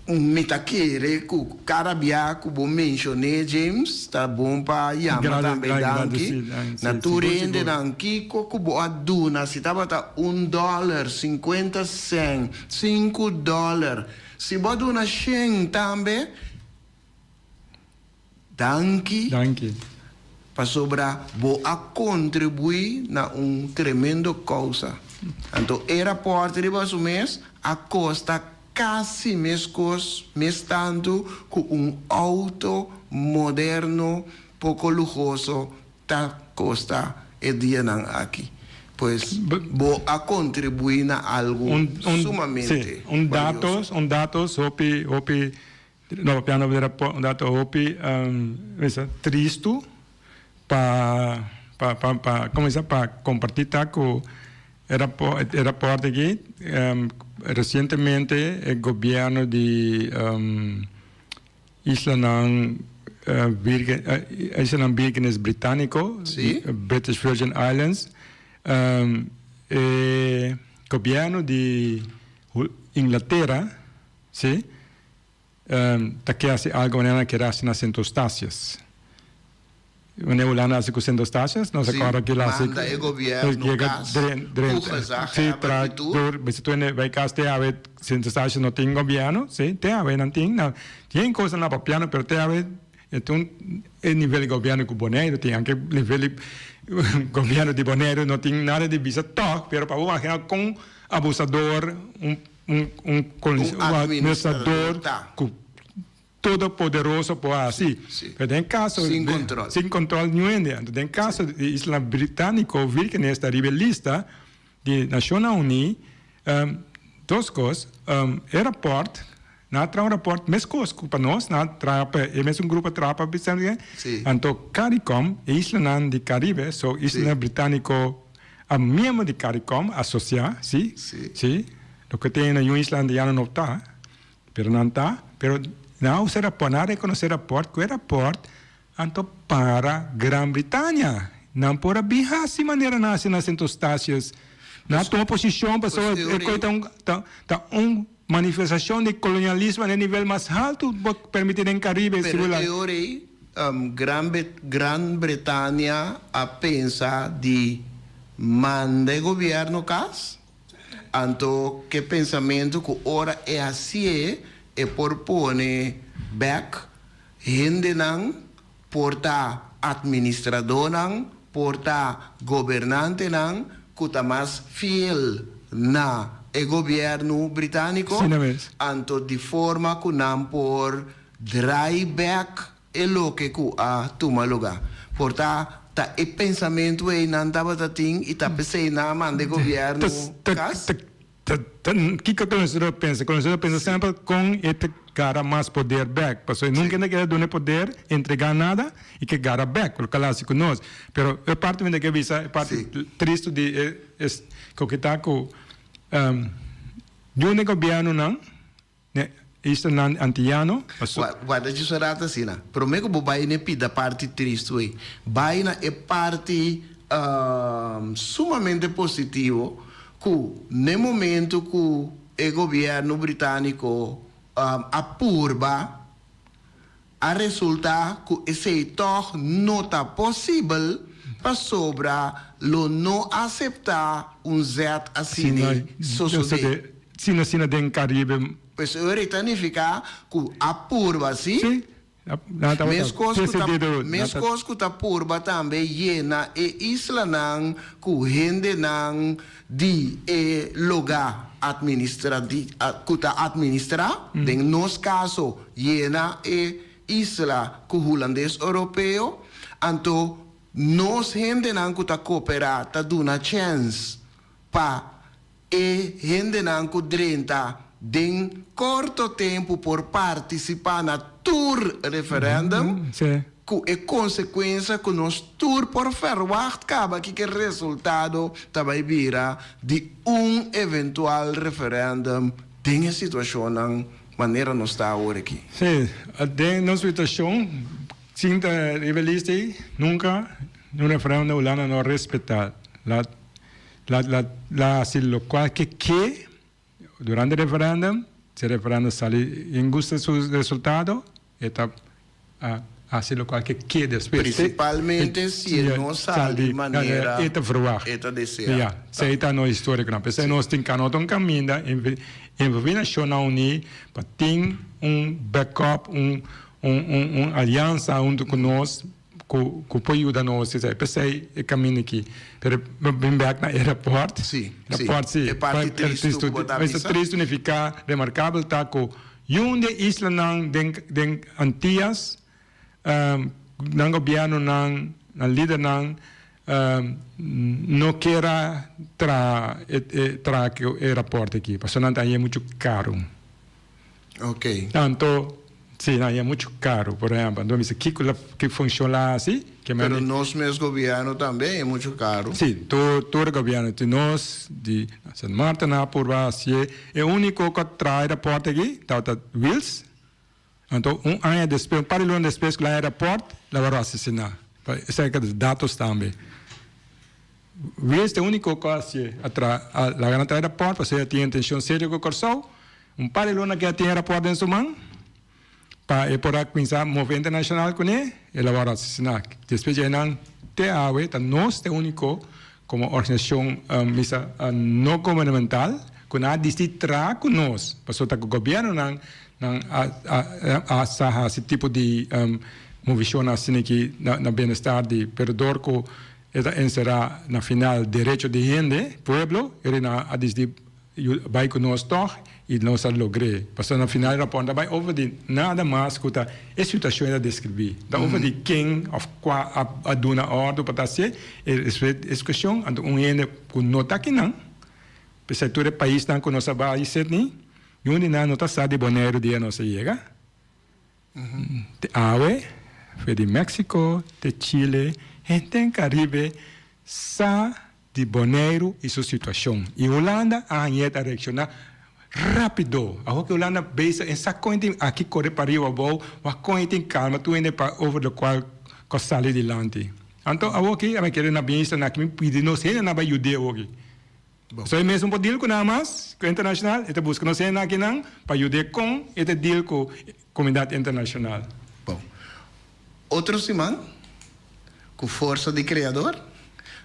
mi ta kere ku kada bia ku bo menshon'é, James, ta bon pa yama tambe danki na tur hendenan. Kiko ku bo a duna, si tabata un dòler, sinkuenta sèn, sinku dòler, si bo a duna shen tambe, Danki. Danki. Pasobra bo a kontribuí na un tremendo kousa. Anto e rapòrt riba su mes a kosta kasi meskos, mes tantu ku un outo moderno poko luhoso ta kosta e dianan aki. Pues bo a kontribuí na algu sumamente balioso. Un dato, hopi, hopi No papiando di rapport un dato hopi mester tristu pa pa pa pa kuminsá pa kompartí ta ku e rapport e rapport aki resientemente e gobièrnu di islanan Virgen islanan Virgenes Britániko British Virgin Islands e gobièrnu di Inglatera si. Ta ke hasi algo manera nan kere hasi na Sint Eustatius. Wanneer Hulanda hasi ku Sint Eustatius, nos a kòrda kila hasi. Manda e gobièrnu kas ku gezaghebber i tur. Bisa tur hende bai kas te awe Sint Eustatius no tin gobièrnu, si, te awe nan tin. Nan tin kosnan na papiando pero te awe e tin e nivel di gobièrnu ku Boneiru tin, anke nivel di gobièrnu di Boneiru no tin nada di bisa tòg, pero pa bo imagina kon abusador un. Un un administrador ku todopoderoso por hasi. Pero den kaso Sin control. Sin control niun hende. Anto den kaso di isla Britániko Virgenes ta riba e lista di Nashonnan Uní dos kos, e rapòrt, nan a traha un rapòrt meskos ku pa nos, nan a traha pa e mesun grupo a traha pa Anto Caricom, e islanan di Caribe, so islanan Britániko A miembro di Caricom asocia, si, si, loke tin na New Island ya no ta, pero nan ta, pero nan a usa raport, nan a reconoce raport, cu e raport anto para Gran Britania. Nan por a bin haci manera nan haci na Sint Eustatius. Nan a tuma posicion pasobra e coy ta un, ta, ta un manifestacion di colonialismo na e nivel mas halto bo permiti den Caribe. Pero e ora ey Gran Gran Bretania a pensa di manda e gobierno cas, anto ke pensamentu ku ora e hasié e por pone bek hendenan, por ta administradónan, por ta gobernantenan ku ta mas fiel na e gobierno Britániko, anto di forma ku nan por Draai bek e loke ku a tuma lugá. Por ta ta e pensamentu ei nan tabata tin i ta p'esei nan a manda e gobièrnu kas? Kiko Colonizador pensa? Colonizador pensa semper kon e ta gara mas poder bek. Pasobra e nunka e ta keda duna e poder, entregá nada i ke gara bek, loke a hasi ku nos. Pero e parti mi ta ke bisa, e parti tristu di e koke ta ku duna e gobièrnunan. Ne islanan antiyano, paso. Warda djis un rato asina. Prome ku bo bai na e pida parti tristu ei, bai na e parti sumamente positivo ku n'e momento ku e gobièrnu britániko a purba, a resultá ku esei tòg no ta posibel pasobra lo no aseptá un zèt asina sosodé. Sino asina den Caribe. Pues e ora ei ta nifiká ku a purba, sí? Sí. Meskos ku ta, meskos ku ta purba tambe yena e islanan ku hendenan di e lugá administra di ku ta administrá, den nos kaso yena e isla ku hulandes oropeo, anto nos hendenan ku ta koperá ta duna chèns pa e hendenan ku drenta den korto tempu por partisipá na tur referèndum. Ku e konsekuensia ku nos tur por ferwagt kaba kiko e resultado ta bai bira di un eventual referèndum den e situashonnan manera nos ta awor aki. Sí, den nos situashon, sin ta riba e lista ei, nunka un referèndum Hulanda no a respetá. La la la hasi lokual ke ke Durante referendum, si e referendum sali en gusta su resultado, e ta haci locual ke ke despues. Principalmente si e no sali manera e ta verwacht. E ta desea. Ya, esey ta nos historia ku nan. P'esey nos tin kanota un kaminda envolvi Nashonnan Uní pa tin un backup, un un aliansa huntu ku nos. Ku ku por yuda nos esei. P'esei e kaminda aki. Pero mi bin bèk na e rapòrt. Sí, sí. Rapòrt sí. E parti tristu ku bo ta bisa. Tristu nifiká remarkabel ta ku yun di e islanan den den Antias nan gobièrnunan, nan lidernan no kier a traha e traha ku e rapòrt aki pasobra nan ta hañ'é muchu karu. Ok. Anto, si, nan ya mucho caro, por ehempel. Anto mi bisa, kico la, ki funcion la haci? Ke Pero mende. nos mes gobierno tambe e mucho caro. Si, tur, tur gobierno di nos, di Sint Maarten a purba hacié. E unico cu a traha e rapport aki tabata Wiels. Anto un aña despues, un par di luna despues cu la haña e rapport, la worde asesina. Pa esaki ta datos tambe. Wiels ta e unico cu a hacié, a traha, a laga nan traha e rapport pasobra e tin intencion serio cu Corsou. Un par di luna ku a tin e rapòrt den su man, pa e por a kuminsá move internashonal kuné, el a wòrdu asesiná. Despues dje nan te awe ta nos ta e úniko komo organisashon misa no gubernamental ku nan a disidí traha ku nos, pasobra ta ku gobièrnunan nan a sa hasi tipo di movishonnan asina aki na bienestar di, pero dor ku e ta enserá na final derecho di hende, pueblo, e nan a disidí Yu bai ku nos tòg i nos a logr'é. Pasobra na final e rapòrt no ta bai over di nada mas ku ta e situashon e ta deskribí. Ta over di ken òf kua a duna òrdu pa ta hasié e e kueshon. Anto un hende ku no ta akinan, p'esei tur e paisnan ku nos a bai Sydney, niun di nan no ta sa di Boneiru dia nos a yega. Te awe, for di Mexico te Chile, hende den Karibe sa di Boneiru i su situashon. I Hulanda a hañ'é ta reakshoná rápido. Awor ku Hulanda bisa e sa kon e tin aki kore pa riba abou, wak kon e tin kalma tur hende pa over lokual ku a sali dilanti. Anto awor ki mi kere na bisa na ki mi pidi nos hendenan bai yud'é awor ki. So e mes no por deal ku nan mas, ku internashonal, e ta buska nos hendenan akinan pa yud'é kon e ta deal ku komunidat internashonal. Bon. Otro siman, ku forsa di Kreador,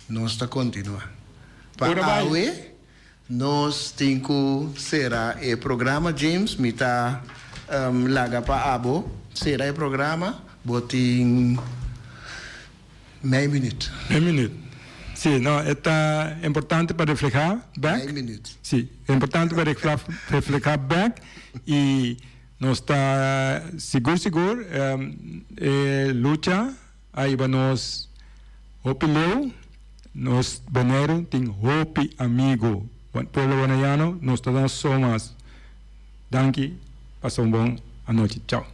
nos ta kontinuá. Pa awe, nos tin ku sera e programa. James, mi ta laga pa abo sera e programa. Bo tin mei minüt. Mei minüt. Sí, no, e ta importante pa reflehá bèk. Mei minüt. Sí, e importante pa reflehá bèk i. Nos ta sigur sigur e lucha a hiba nos hopi leu. Nos Boneiru tin hopi amigu. Pueblo Boneiano nos ta nos so mas. Danki pasa un bon anochi. Chao.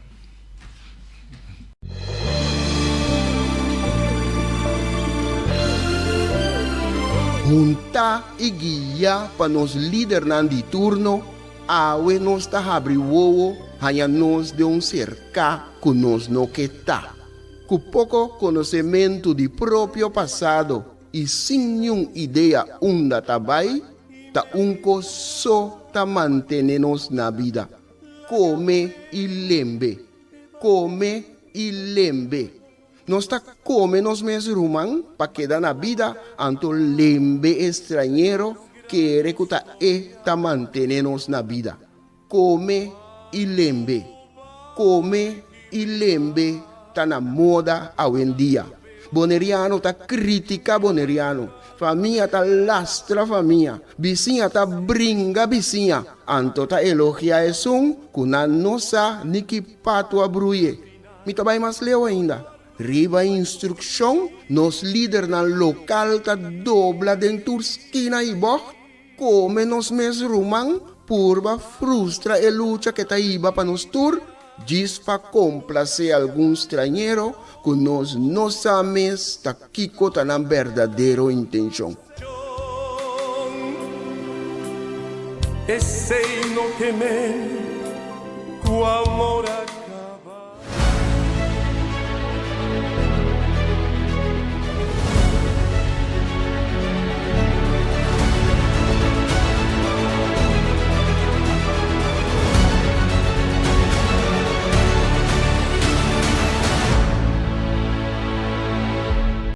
Hunta i guia pa nos lidernan di turno. Awe nos ta habri wowo haña nos den un serká ku nos no ke ta. Ku poko konosementu di propio pasado i sin niun idea unda ta bai, ta un kos so ta mantene nos na bida, kome i lembe, kome i lembe. Nos ta kome nos mes ruman pa keda na bida, anto lembe e strañero kere ku ta e ta mantene nos na bida. Kome i lembe. Kome i lembe ta na moda awendia. Boneriano ta kritika boneriano, famia ta lastra famia, bisiña ta bringa bisiña, anto ta elogia esun ku nan no sa ni ki patu a bruye. Mi ta bai mas leu ainda. Riba instrukshon, nos lidernan lokal ta dobla den tur skina i bògt, kome nos mes ruman, purba frustra e lucha ke ta hiba pa nos tur. djis pa komplasé algun strañero ku nos no sa mes ta kiko ta nan berdadero intenshon. Esei no ke men ku amor a.